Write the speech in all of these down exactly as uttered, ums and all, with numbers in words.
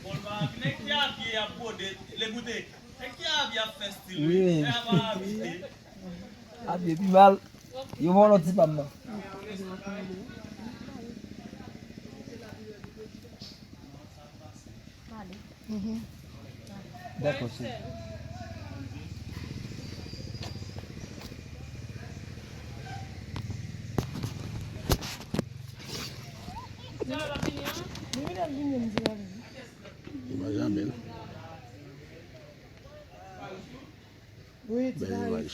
Bon, nèg ki abye ap bwode, nèg ki abye ap fè stil, wi. Wi. Nèg ap abye pi mal. Yo vòlò ti pa m nan. Dakò, cheri. Li vin al vini, m di la vini. Imaj la bèl. Wi, ti Bèl imaj.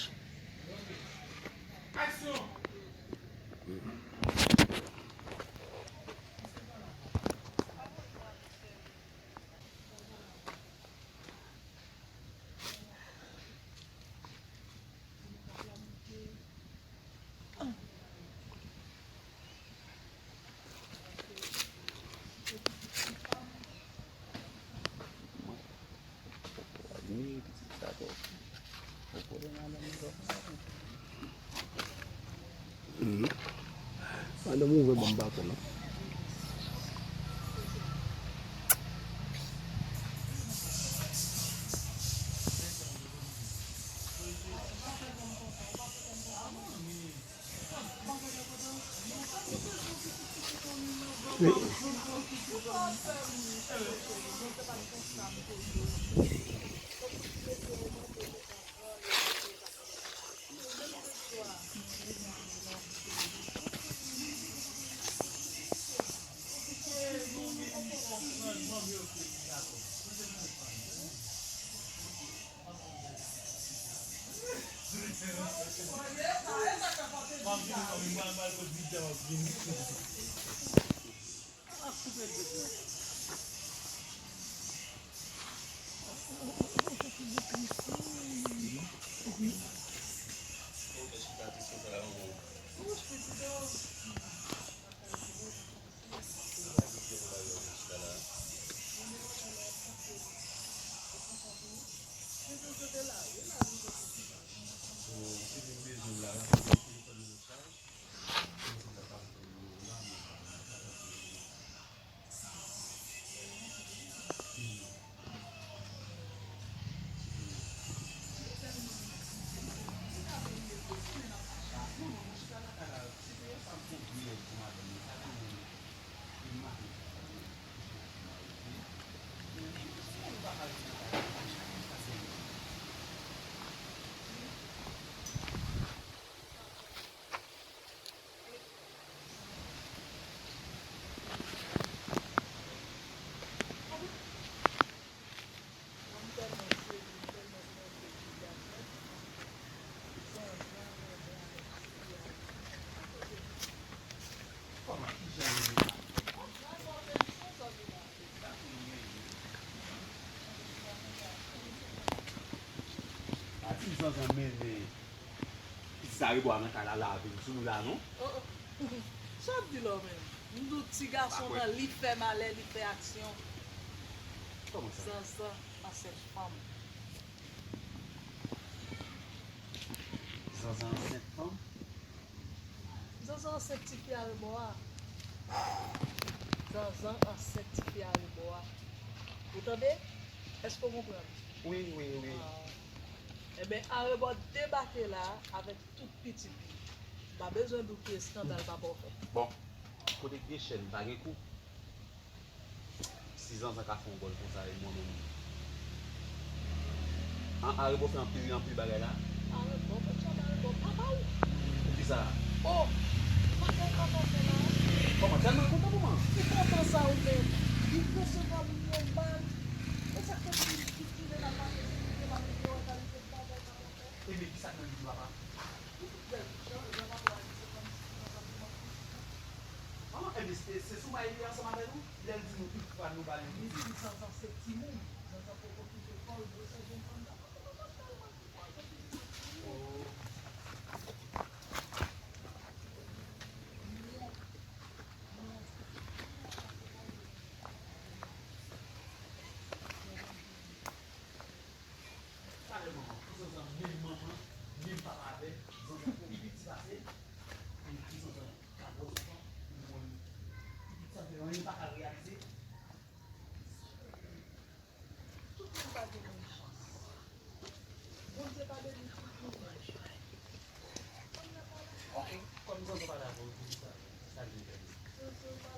Mhm. Madanm ouvè ban m baton nan. Pati Zanzan mennen pitit arebò a nan kay la, la vin sou nou la, non? Oh, oh. Sa w ap di la w menm? M di w ti gason nan, li fè malè, li fè aksyon. Kòman sa? Zanzan ansent fanm. Zanzan ansent fanm? Zanzan ansent tifi arebò a. Zanzan ansent tifi arebò a. Ou tande? Èske w konprann? Wi, wi, wi. Ah. Enben, arebò debake la avèk tout pitit li. M pa bezwen di w ki eskandal papa w fè. Bon, kote k gen chèn, pa gen kou. Si Zanzan ka fè yon gòl konsa e mwen menm. An, arebò fè anpil, anpil bagay la. Arebò, fè sa arebò, papa w. Poukisa? Oh, ou pa konn sa w fè la? Kòman? Tèlman kontan pou mwen. Ou kontan sa ou menm. Li resevwa moun yon bal. E sa k fè li, li tounen nan pase, li te pa mete yon kalite bagay sa w fè. Ebyen, kisa k nan li, papa? Manman, ebyen, se, se sou may li ansanm avè nou? Lè l di nou tout fwa nou ba li. Li di Zanzan se timoun. Zanzan poko kite kò l, dwe se jèn fanm sa. Talè manman, pou Zanzan menm manman, menm papa avè l, Zanzan pi piti pase l, epi Zanzan ka bwè sou fanm, li konn, pitit sa fè anyen pa ka reyaji. Kontan pale avè w, poukisa? Sa l vin fè?